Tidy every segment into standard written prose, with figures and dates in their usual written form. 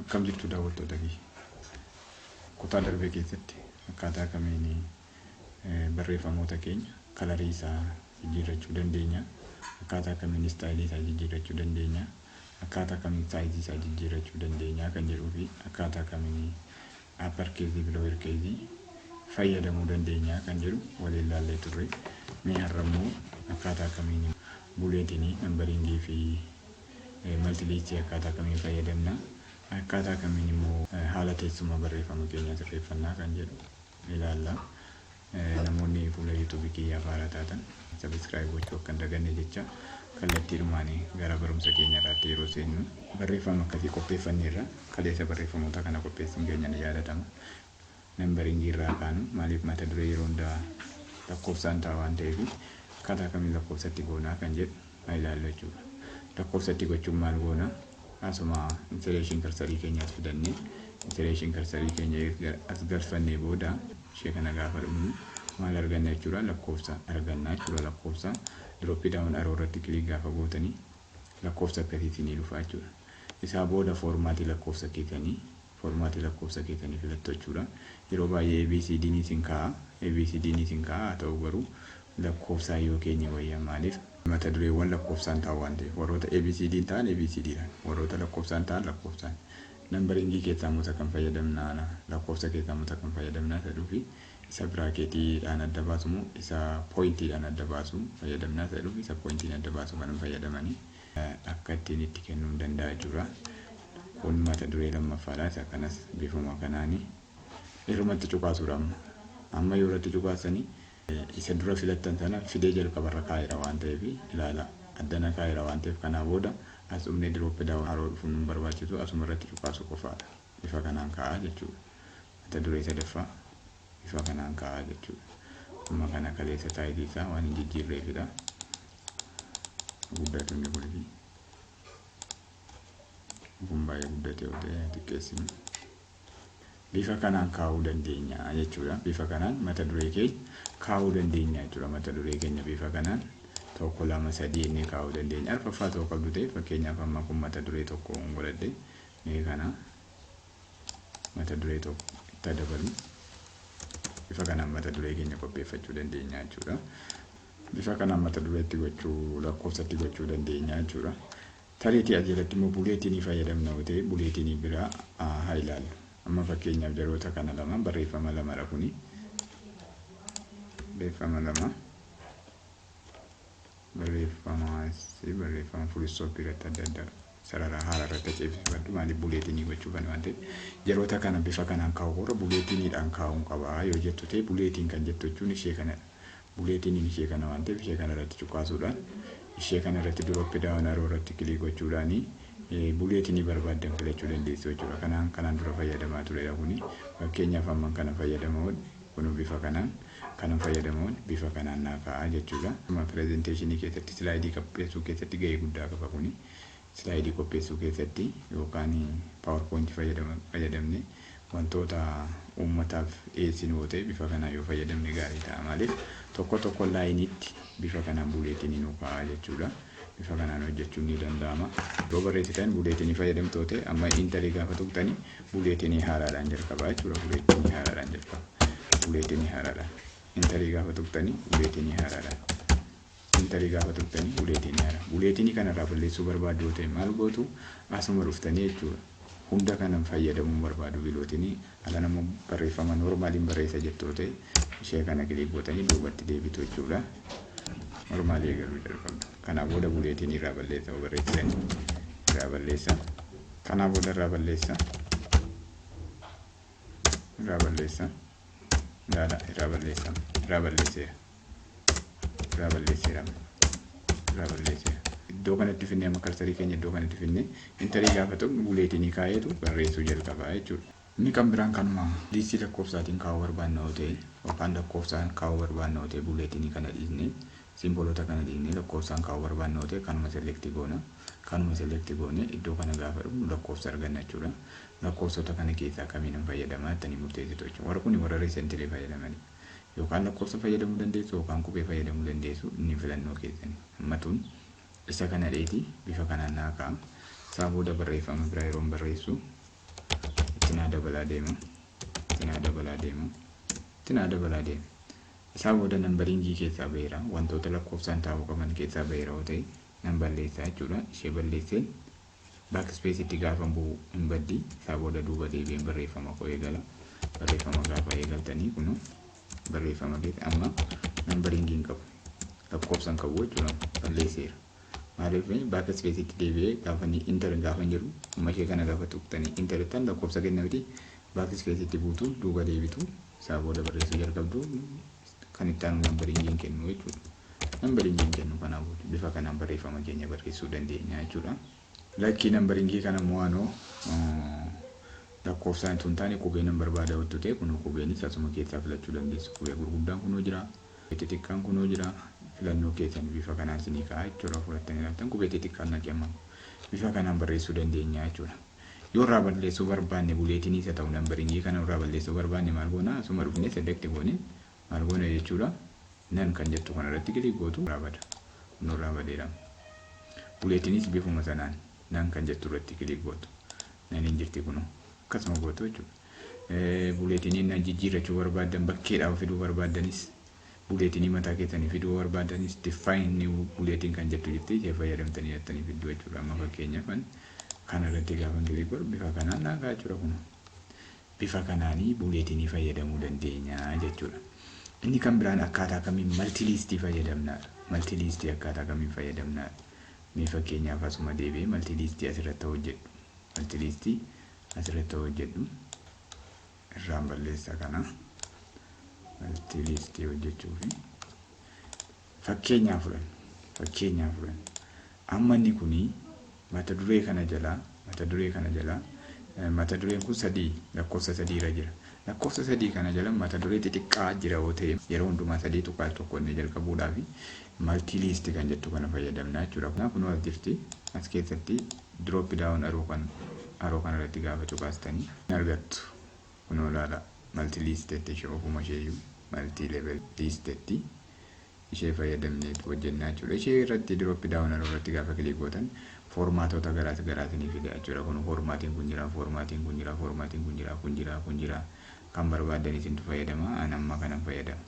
Akkam jirtu, daawwattoota kiyya? Kutaa darbe keessatti akkaataa kamiin barreeffamoota keenya colorii isaa jijjiirrachuu dandeenya, akkaataa kamiin styleii isaa jijjiirrachuu dandeenya, akkaataa kamiin sizeii isaa jijjiirrachuu dandeenya kan jedhuu fi akkaataa kamiin upper caseii fi lower caseii fayyadamuu dandeenya kan jedhu waliin ilaallee turre. Mee har'a immoo akkaataa kamiin bulletinii, numberingii fi multilistii akkaataa kamiin fayyadamna, akkaataa kamiin immoo haala teessuma barreeffama keenya sirreeffannaa kan jedhu ilaalla. Namoonni fuula YouTubeii kiyyaaf haaraa taatan subscribe gochuu akka hin daganne jecha, kallattiidhumaan gara barumsa keenya irraatti yeroo seennu, barreeffama akkasii qopheeffanneerra. Kaleessa barreeffamoota kana qopheessuun keenya ni yaadatama. Numberingii irraa kaanu. Maaliif? Mata duree yeroo hundaa lakkoofsaan ta'a waan ta'eef, akkaataa kamiin lakkoofsatti goonaa kan jedhu haa ilaallu jechuudha. Lakkoofsatti gochuun maal goona? Asuma insertion cursorii keenya as fidannee, insertion cursorii keenya as galfannee booda, ishee kana gaafa dhumnu maal arganna jechuudha? Lakkoofsa arganna jechuudha. Lakkoofsa drop down arrow irratti click gaafa gootanii lakkoofsa akkasiitiin ni dhufa jechuudha. Isaa booda formatii lakkoofsa keessanii, formatii lakkoofsa keessanii filattu jechuudha. Yeroo baay'ee ABCD ni isin kaa'a. ABCD ni isin kaa'a. Haa ta'u garuu lakkoofsaan yoo keenya wayya. Maaliif? Mata dureewwan lakkoofsaan ta'an waan ta'eef, warroota ABCD ta'an ABCD dhaan, warroota lakkoofsaan ta'an lakkoofsaan. Numberingii keessaa immoo isa kan fayyadamnaa, lakkoofsa keessaa immoo isa kan fayyadamnaa jedhuu fi isa bracketiidhaan adda baasu immoo isa pointiidhaan adda baasu fayyadamnaa jedhuu fi isa pointiin adda baasu kan fayyadamanii akka ittiin itti kennuu hin danda'a jechuudha. Kun mata duree lammaffaadha. Isa kanas bifuma kanaani irrumatti cuqaasuudha amma. Amma yoo irratti cuqaasanii, isa dura filattan sana fidee jalqabarra kaa'eera waan ta'eef, ilaala, addana kaa'eera waan ta'eef, kanaa booda as dhufnee drop down arrow dhufuun nu barbaachisu, asuma irratti cuqaasu qofaadha. Bifa kanaan kaa'aa jechuudha. Mata duree sadaffaa bifa kanaan kaa'aa jechuudha. Amma kana kaleessa sizeii isaa waan hin jijjiirreefidha. Guddatu inni kun kun baay'ee guddate yoo ta'e xiqqeessinu. Bifa kanaan kaa'uu dandeenya jechuudha. Bifa kanaan mata duree keenya kaa'uu dandeenya jechuudha. Mata duree keenya bifa kanaan tokko, lama, sadii inni kaa'uu dandeenya. Arfaffaa ta'uu qabdu ta'e, fakkeenyaaf amma kun mata duree tokko godhadhe, mee kana mata duree tokko itti dabalu. Bifa kanaan mata duree keenya qopheeffachuu dandeenya jechuudha. Bifa kanaan mata dureetti gochuu, lakkoofsatti gochuu dandeenya jechuudha. Tariitii ajalatti immoo bulletinii fayyadamna yoo ta'e, bulletinii biraa haa ilaallu. Amma fakkeenyaaf jaroota kana lama, barreeffama lamadha kuni. Barreeffama lama. Barreeffama barreeffama full stopii irratti adda adda sarara haaraa irratti ceesifadhu. Maaliif? Bulletinii gochuufani waan ta'eef, jaroota kana bifa kanaan kaa'u warra bulletiniidhaan kaa'uun qabaa yoo jettu ta'e, bulletin kan jettu jechuun ishee kanadha. Bulletiniin ishee kana waan ta'eef, ishee kana irratti cuqaasuudhaan, ishee kana irratti drop down arrow irratti click gochuudhaani bulletinii barbaaddan filachuu dandeessu jechuudha. Kanaan dura fayyadamaa turedha kuni. Fakkeenyaaf amma kana fayyadamuun kun bifa kanaan kanan fayyadamuun bifa kanaan naa ka'a jechuudha. Presentationii keessatti, slideii qopheessuu keessatti gahee guddaa qaba kuni. Slideii qopheessuu keessatti yookaan PowerPointii fayyadamne wantoota uummataaf dhiyeessinu yoo ta'e, bifa kanaan yoo fayyadamne gaarii ta'a. Maaliif? Tokko tokko lineiitti bifa kanaan bulletinii nu ka'a jechuudha. Bifa kanaan hojjechuun ni danda'ama. Yeroo barreessitan bulletinii fayyadamtu yoo ta'e, amma enterii gaafa tuqxanii bulletinii haaraadhaan jalqaba jechuudha. Bulletinii haaraadhaan jalqaba. Bulletinii haaraadhaan. Enterii gaafa tuqxanii bulletinii haaraadhaan. Enterii gaafa tuqxanii bulletinii haaraa. Bulletinii kanarraa balleessuu barbaaddu yoo ta'e maal gootu? Asuma dhuftanii jechuudha. Hunda kanan fayyadamuu barbaadu, bulletinii ala nama barreeffama normaliin barreessa jettu yoo ta'e, ishee kana click gootanii duubatti deebitu jechuudha. Normalii eegaluu jalqabdu. Kanaa booda bulletinii irraa balleessa yoo barreessitanii irraa balleessa. Kanaa booda irraa balleessa. Irraa balleessa. Ilaala, irraa balleessa. Irraa balleesseera. Irraa balleesseera. Irraa balleesseera. Iddoo kanatti finnee, amma cursorii keenya iddoo kanatti finnee, enterii gaafa tuqnu bulletinii kaa'eetu barreessuu jalqaba jechuudha. Inni kan biraan kanuma listii lakkoofsaatiin kaa'uu barbaanna yoo ta'e, yookaan lakkoofsaan kaa'uu barbaanna yoo ta'e, bulletinii kana dhiisnee, symbolota kana dhiisnee lakkoofsaan kaa'uu barbaanna yoo ta'e, kanuma select goona. Kanuma select goone iddoo kana gaafa dhufnu lakkoofsa arganna jechuudha. Lakkoofsota kana keessaa kamiin hin fayyadamaa jettanii murteessitu jechuudha. Warri kun warra recently fayyadamanii. Yookaan lakkoofsa fayyadamuu dandeessu yookaan qubee fayyadamuu dandeessu, inni filannoo keessanii. Ammatuun isa kana dheeti bifa kanaan naa ka'a. Isaa booda barreeffama biraa yeroo barreessu Itti naa dabalaa deema. Itti naa dabalaa deema. Itti naa dabalaa deema. Isaa booda numberingii keessaa baheera. Wantoota lakkoofsaan taa'uu qaban keessaa baheera yoo ta'e nan balleessaa jechuudha. Ishee balleesseen backspace itti gaafa bu'u hin baddi. Isaa booda duuba deebi'een barreeffama koo eegala. Barreeffama gaafa eegaltanii kunu barreeffama keessa amma numberingii hin qabu. Lakkoofsa hin qabu jechuudha. Balleesseera. Maaliif? Backspace itti deebi'ee gaafa inni enter gaafa hin jiru, amma ishee kana gaafa tuqxanii enter jettan lakkoofsa kenna miti, backspace itti buutu, duuba deebitu, isaa booda barreessuu jalqabdu. Kan itti aanu numberingii hin kennu jechuudha. Numberingii hin kennu. Kanaafuu bifa kanaan barreeffama keenya barreessuu dandeenya jechuudha. Lakkii, numberingii kana immoo anoo lakkoofsaan itoo hin taane qubee nan barbaada yoo ta'e, kun qubeenis asuma keessaa filachuu dandeessu. Qubee gurguddaan kunoo jira. Xixiqqaan kunoo jira. Filannoo keessan bifa kanaan isinii ka'a jechuudha. Fudhattanii ilaaltan qubee xixiqqaan naqee amma bifa kanaan barreessuu dandeenya jechuudha. Yoo irraa balleessuu barbaanne, bulletiniis haa ta'u numberingii kana irraa balleessuu barbaanne, maal goona? Asuma dhufnee select goone maal goona jechuudha. None kan jettu kanarratti click gootu, irraa bada. Kun irraa badeera. Bulletinis bifuma sanaan none kan jettu irratti click gootu. Noneiin jirti kunoo akkasuma gootu jechuudha. Bulletiniin na jijjiirrachuu barbaaddan, bakkeedhaa fiduu barbaaddanis, bulletinii mataa keessanii fiduu barbaaddanis, define new bulletin kan jettu jirti, ishee fayyadamtanii jettanii fidduu jechuudha. Amma fakkeenyaaf kana irratti gaafa click godhu bifa kanaan naa ka'a jechuudha kun. Bifa kanaanii bulletinii fayyadamuu dandeenya jechuudha. Inni kan biraan akkaataa kamiin multilistii fayyadamnaadha. Multilistii akkaataa kamiin fayyadamnaadha. Mee fakkeenyaaf asuma deebi'ee multilistii asirratti hojjedhu. Multilistii asirratti hojjedhu. Irraan balleessa kana. Multilistii hojjechuufi. Fakkeenyaaf fudhannu. Fakkeenyaaf fudhannu. Amma inni kuni mata duree kana jalaa, mata duree kana jalaa, mata dureen kun sadii, lakkoofsa 3 irra jira. Lakkoofsa 3 kana jala mata duree xixiqqaa jira yoo ta'e, yeroo hundumaa 3.1 inni jalqabuudhaaf multilist kan jettu kana fayyadamna jechuudha. Kunoo as jirti. As keessatti drop down arrow kan arrow kana irratti gaafa cuqaastanii argattu. Kunoo ilaala, multilist jettee ishee ofuma isheeyyuu multi level list jetti. Ishee fayyadamnee hojjennaa jechuudha. Ishee irratti drop down arrow irratti gaafa click gootan formatota garaa garaatiin fida jechuudha. Kun formatiin kun jira, formatiin kun jira, formatiin kun jira, kun jira, kun jira. Kan barbaadan isintu fayyadama. Ani amma kanan fayyadama.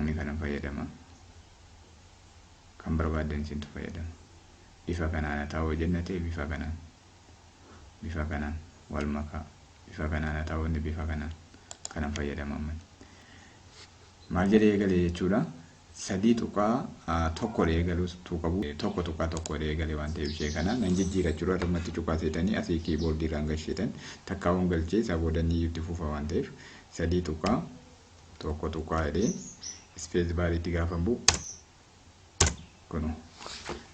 Ani kanan fayyadama. Kan barbaadan isintu fayyadama. Bifa kanaan haa ta'u jenna ta'e, bifa kanaan. Bifa kanaan wal makaa. Bifa kanaan haa ta'u inni bifa kanaan kanan fayyadama amma. Maal jedhee eegale jechuudha. 3.1 eegalus qabu, 1.1 eegale waan ta'eef ishee kana nan jijjiira jechuudha. Irrumatti cuqaaseetanii asii keyboardii irraan galcheetan takkaawwan galchee isaa booda inni itti fufa waan ta'eef 3.1 tuqaa jedhee space bariitti gaafa bu'u kunu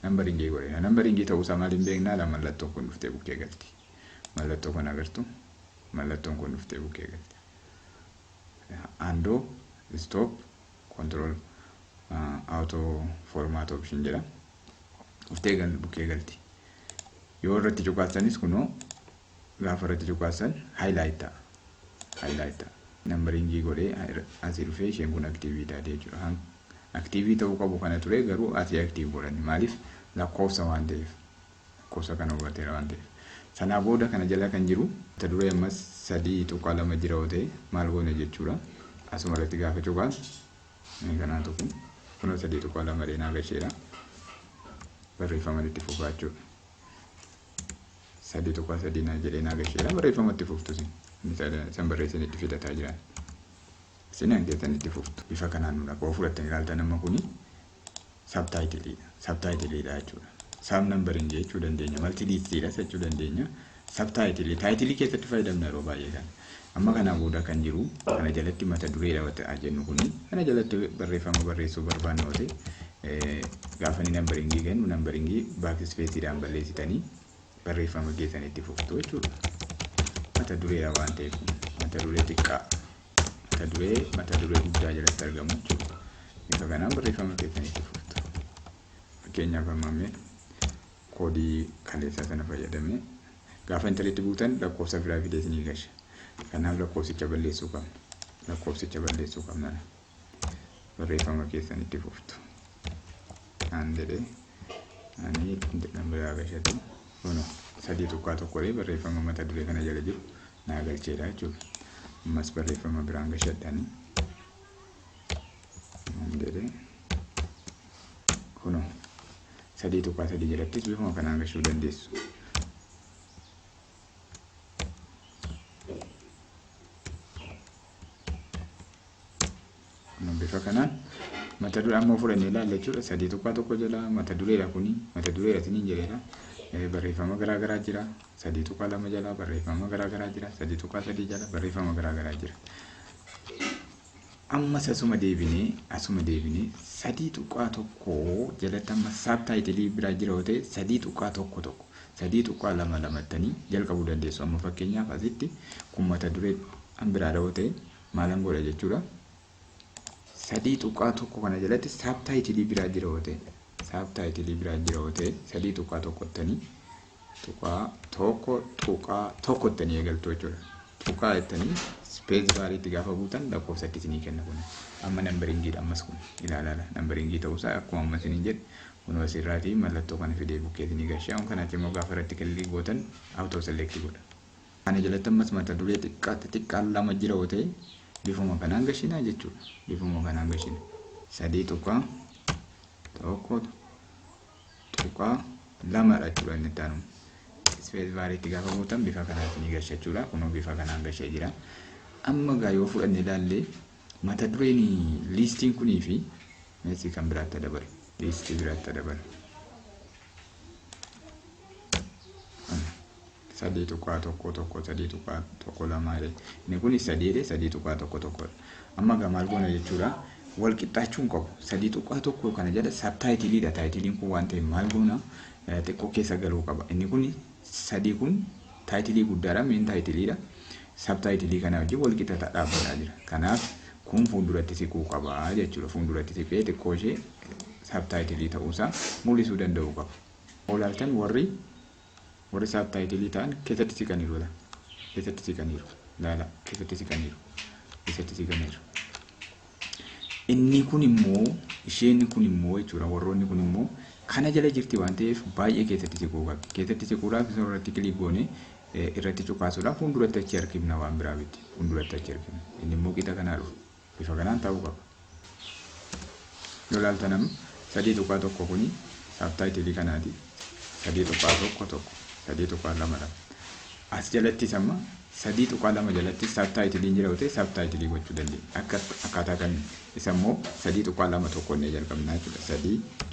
numberingii godheera. Numberingii ta'uusaa maaliin beeknaa? La, mallattoon kun dhuftee bukkee galti. Mallattoo kun agartu, mallattoon kun dhuftee bukkee galti. Undo, stop, control, auto format option jedha. Dhuftee bukkee galti. Yoo irratti cuqaasanis, kunoo gaafa irratti cuqaasan highlight ta'a. Highlight ta'a. Numberingii godhee asii dhufee isheen kun active taate jechuudha. Active ta'uu qabu kana ture, garuu asii active godhanne. Maaliif? Lakkoofsa waan ta'eef. Lakkoofsa kana hubateera waan ta'eef. Sanaa booda kana jala kan jiru mata duree ammas 3.2 jira yoo ta'e maal goone jechuudha. Asuma irratti gaafa cuqaan kanaa tuqu, kunoo 3.2 deenaa gasheera. Barreeffama itti fufaa jechuudha. 3.3 naa jedhee naa gasheera, barreeffama itti fuftu isin. Isan barreessan itti fidataa jiran. Isin keessan itti fuftu. Bifa kanaan nu dhaqoo fudhattanii ilaaltan amma kuni subtitleiidha. Subtitleiidha jechuudha. Sub numbering jechuu dandeenya. Multilistiidha jechuu dandeenya. Subtitleii. Titleii keessatti fayyadamna yeroo baay'ee kana. Amma kanaa booda kan jiru kana jalatti mata dureedha ta'aa jennu kuni kana jalatti barreeffama barreessuu barbaannu yoo ta'e, gaafa inni numberingii kennu numberingii backspaceiidhaan balleessitanii barreeffama keessan itti fuftu jechuudha. Mata dureedha waan ta'eef mata duree xiqqaa mata duree mata duree guddaa jalatti argamu jechuudha. Bifa kanaan barreeffama keessan itti fuftu. Fakkeenyaaf amma mee koodii kaleessaa sana fayyadamee gaafa enteritti buutan lakkoofsa biraa fidee isinii gasha. Kanaaf lakkoofsicha balleessuu qabna. Lakkoofsicha balleessuu qabna. Barreeffama keessan itti fuftu. Aan jedhee ani biraa gashatu kunoo 3.1 barreeffama mata duree kana jala jiru naa galcheera jechuudha. Ammas barreeffama biraan gashadhanii jedhee kunoo 3.3 jalattis bifuma kanaan gashuu dandeessu. Bifa kanaan mata duree ammoo fudhannee ilaalla jechuudha. 3.1 jala mata dureedha kuni, mata dureedha isiniin jedheera. Barreeffama garaa garaa jira. 3.2 jala barreeffama garaa garaa jira. 3.3 jala barreeffama garaa garaa jira. Ammas asuma deebinee 3.1 jalatti amma subtitle biraa jira yoo ta'e 3.11 3.22 ttanii jalqabuu dandeessu. Amma fakkeenyaaf asitti kun mata duree an biraadha yoo ta'e maalan godha jechuudha. 3.1 kana jalatti subtitle biraa jira yoo ta'e subtitle biraa jira yoo ta'e 3.1 ttanii tuqaa 1.1 ttanii eegaltu jechuudha. Tuqaa jettanii space bariitti gaafa buutan lakkoofsa itti isinii kenna kun. Amma numberingiidha ammas kun ilaalaala. Numberingii ta'uusaa akkuma amma isiniin jedhe kun asirraatii mallattoo kana fidee bukkee isinii gashaa. Kanaaf immoo gaafa irratti click gootan auto select godha. Kana jalatti ammas mata duree xiqqaa xixiqqaan lama jira yoo ta'e bifuma kanaan gashinaa jechuudha. Bifuma kanaan gashina. 3.1.2dha jechuudha inni itti aanu. Space bariitti gaafa buutan bifa kanaan isinii gasha jechuudha. Kunoo bifa kanaan gashee jira. Amma gaa yoo fudhanne ilaalle mata dureen listiin kunii fi meesii kan biraatti dabale. Listii biraatti dabale. 3.11 3.12 jedhe. Inni kun 3 jedhe 3.11. Amma gaa maal goona jechuudha. Wal qixxaachuu hin qabu. 3.1 kana jala subtitleiidha. Titleiin kun waan ta'eef maal goona xiqqoo keessa galuu qaba. Inni kun 3 kun title guddaadha. Main titleiidha. Subtitle kana wajjin wal qixa dhaabbataa jira. Kanaaf kun fuulduratti siquu qaba jechuudha. Fuulduratti siqee xiqqoo ishee subtitle ta'uusaa mul'isuu danda'uu qaba. Olaaltan warri subtitle ta'an keessatti siqaniiru. Keessatti siqaniiru. Laala keessatti siqaniiru. Keessatti siqaniiru. Inni kun immoo isheen kun immoo jechuudha warroonni kun immoo kana jala jirti waan ta'eef baay'ee keessatti siquu qabdi. Keessatti siquudhaaf isa irratti click goone irratti cuqaasuudhaaf fuulduratti achi harkifna waan biraa miti. Fuulduratti achi harkifna. Inni immoo qixa kanaa dhufu. Bifa kanaan ta'uu qaba. Yoo ilaaltan amma 3.1 kuni subtitle kanaati. 3.11 3.22. As jalattis amma 3.2 jalatti subtitleiin jira yoo ta'e subtitle gochuu dandeenya. Akka akkaataa kamiin isa immoo 3.21 jennee jalqabnaa jechuudha.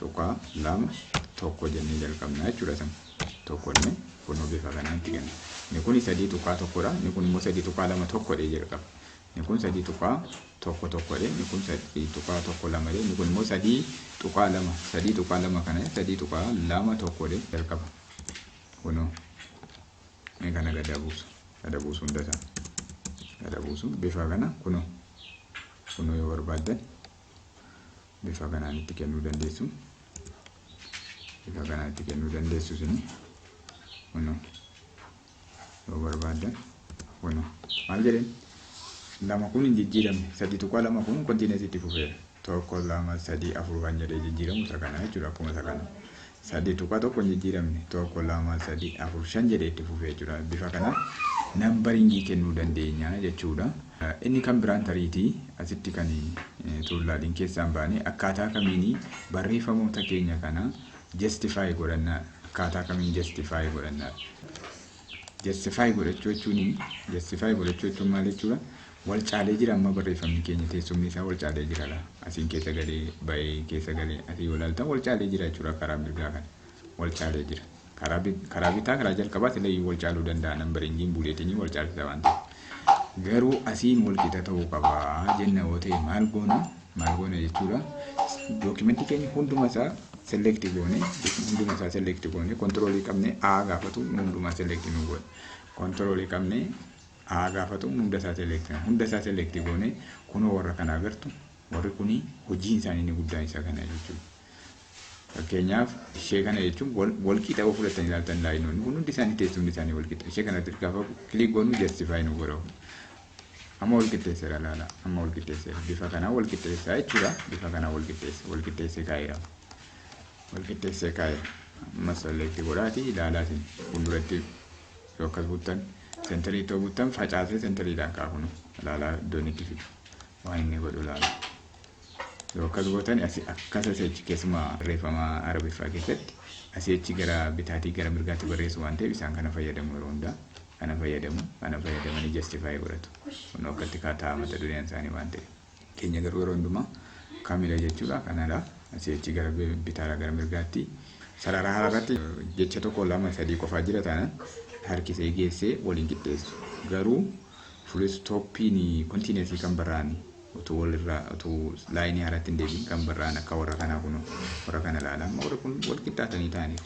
3.21 jennee jalqabnaa jechuudha. Sana tokko jennee kunoo bifa kanaan itti kenna. Inni kun 3.1dha. Inni kun immoo 3.21 jedhee jalqaba. Inni kun 3.11 jedhee, inni kun 3.12 jedhee, inni kun immoo 3.2 3.2 kana 3.21 jedhee jalqaba. Kunoo inni kana gada buusu. Gada buusu hunda isaa. Gada buusu bifa kana kunoo kunoo yoo barbaaddan bifa kanaan itti kennuu dandeessu. Bifa kanaan itti kennuu dandeessu isin kunoo yoo barbaaddan kunoo maal jedheen lama kun hin jijjiiramne 3.2 kun continuous itti fufeera. 1 2 3 4 kan jedhee jijjiiramu isa kana jechuudha akkuma isa kana. 3.1 hin jijjiiramne 1 2 3 4 5 jedhee itti fufee jechuudha. Bifa kana numberingii kennuu dandeenya jechuudha. Inni kan biraan tariitii asitti kan tuullaaliin keessaan baane akkaataa kamiin barreeffamoota keenya kana justify godhannaa, akkaataa kamiin justify godhannaa. Justify godhachuu jechuun, justify godhachuu jechuun maal jechuudha? Wal caalee jira amma barreeffamni keenya, teessumni isaa wal caalee jira la. Asiin keessa galee bahee keessa galee asii yoo ilaaltan wal caalee jira jechuudha. Karaa mirgaa kana wal caalee jira. Karaa bitaa karaa jalqabaa sila wal caaluu danda'a, numberingiin bulletinii wal caalchisa waan ta'eef. Garuu asiin wal qixa ta'uu qaba jenna yoo ta'e maal goona? Maal goona jechuudha? Documentii keenya hunduma isaa select goone, hunduma isaa select goone, control qabne A gaafatu hundumaa select nu godha. Control qabne A gaafatu hunda isaa select goone kunoo warra kana agartu, warri kuni hojiin isaanii inni guddaan isa kana jechuudha. Fakkeenyaaf ishee kana jechuun wal qixa yoo fudhatan ilaaltan lineoonni kun hundi isaanii teessumni isaanii wal qixa. Ishee kanatti gaafa click goonu justify nu godha. Amma wal qixxeesseera ilaala. Amma wal qixxeesseera. Bifa kanaan wal qixxeessaa jechuudha. Bifa kanaan wal qixxeessa. Wal qixxeessee kaa'eera. Wal qixxeessee kaa'eera. Amma select godhaati ilaalaa isin fuulduratti yoo akkas buttan, centerii ittoo buttan, facaasee centeriidhaan kaafunu ilaalaa, iddoon itti fidu waan inni godhu ilaala. Yoo akkas gootan, asii akkas asii achi, keessumaa barreeffama Arabiffaa keessatti asii achi gara bitaatii gara mirgaatti barreessu waan ta'eef, isaan kana fayyadamu. Yeroo hundaa kana fayyadamu, kana fayyadamanii justify godhatu. Kun akkatti kaataa mata dureen isaanii waan ta'eef. Keenya garuu yeroo hundumaa kamila jechuudha kanadha. Asii achi gara bitaadhaa gara mirgaatti sarara irratti jecha tokko, lama, sadii qofaa jira taanaan harkisee geessee waliin qixxeessu. Garuu full stoppiin continuously kan barraa'an, utuu walirraa utuu lineii haaraatti hin deebiin kan barraa'an, akka warra kanaa kun, warra kana ilaala. Amma warri kun wal qixxaatanii ta'aniiru.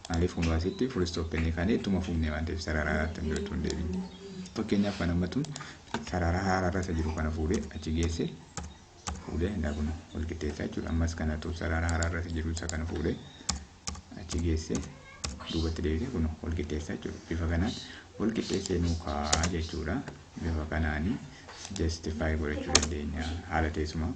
Maaliif? Kun asitti full stoppiin kan ittuma fuunee waan ta'eef sarara haaraatti utuu hin deebiin. Fakkeenyaaf kan ammatuun sarara haaraarra isa jiru kana fuudhee achi geesse, fuudhee inni kun wal qixxeessaa jechuudha. Ammas kanatu sarara haaraarra isa jiru isa kana fuudhee achi geesse, duubatti deebisee kun wal qixxeessaa jechuudha. Bifa kanaan wal qixxeessee nuu kaa'a jechuudha. Bifa kanaanii justify godhachuu dandeenya. Haala teessuma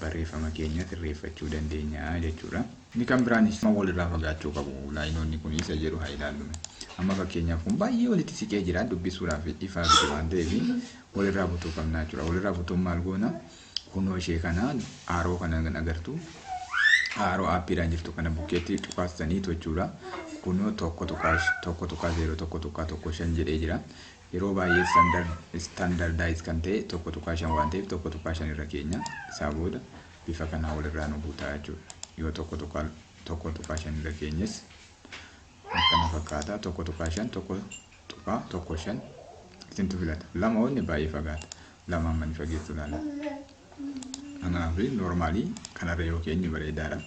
barreeffama keenya sirreeffachuu dandeenya jechuudha. Inni kan biraanis walirraa fagaachuu qabu lineoonni kun isa jedhu haa ilaallu. Amma fakkeenyaaf kun baay'ee walitti siqee jira, dubbisuudhaaf ifaa miti waan ta'eef walirraa butuu qabna jechuudha. Walirraa butuun maal goona? Kunoo ishee kana, arrow kana agartu, arrow upiidhaan jirtu kana bukkeetti tuqaastaniitu jechuudha. Kunoo 1.1.0, 1.15 jedhee jira. Yeroo baay'ee standardize kan ta'e 1.5 waan ta'eef 1.5 irra keenya. Isaa booda bifa kanaa walirraa nu buutaa jechuudha. Yoo 1.1.5 irra keenyes akkana fakkaata. 1.5, 1.15 isintu filata. Lama wanni baay'ee fagaata. Lama amma ni fageessu ilaala. Kanaaf normalii kanarra yoo keenye bareedaadha.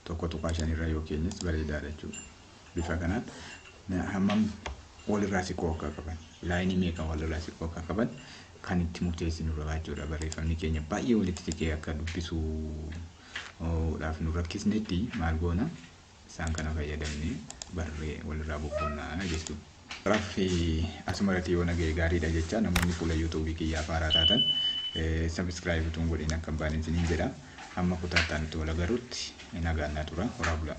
1.5 irra yoo keenyes bareedaadha jechuudha. Bifa kanaan hammam walirraa siqoo akka qaban, lineii meeqa walirraa siqoo akka qaban kan itti murteessinudha jechuudha. Barreeffamni keenya baay'ee walitti siqee akka dubbisuudhaaf nu rakkisnetti maal goona? Isaan kana fayyadamnee barree walirraa bubbunnaa jechuudha. Raffi asuma irratti yoo naga'e gaariidha jecha. Namoonni fuula YouTubeii kiyyaaf haaraa taatan subscribe utuu hin godhin akka hin baane isiniin jedha. Amma kutaa itti wal agarrutti nagaan naa tura. Horaa bulaa.